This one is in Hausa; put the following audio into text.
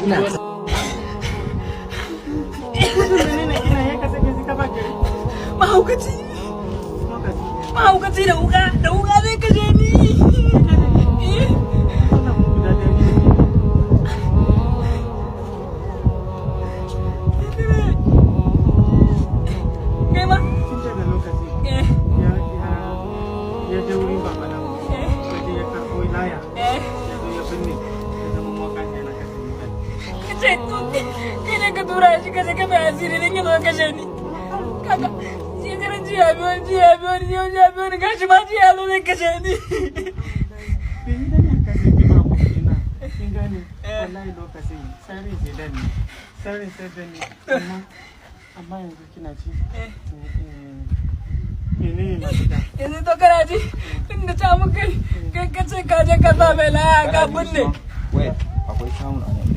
Ina Menene kina yanka sake shi kafa gari? Mahaukaci. Lokaci. Mahaukaci da wuka, da wuka zai kashe ni. Eh. Wannan mun guda ɗaya ne. Kai ma? Tun daga lokaci Eh. ya ya ya je wurin babana. Eh. Ya je ya karɓo laya. Eh. Ya zo ya binne. Ya zama mawaka yana kashe mutane. Ka ce to kai ne ka tura shi ka je ka mai asiri don ya zo ya kashe ni. Kaga shekaran jiya biyo, jiya biyo ni, yau jiya biyo ni, gashi ma jiya ya zo zai kashe ni. Bai yi dani a kashe ki ba, abokina. Kin gane? Wallahi lokacin sirrin shaidan ne. Sirrin shaidan ne. Amma yanzu kina ci. Menene mafita? Yanzu to kana ji, tun da ta mun kai, kai ka ce ka je ka sa mai laya ka binne. Wait, akwai samun a nan.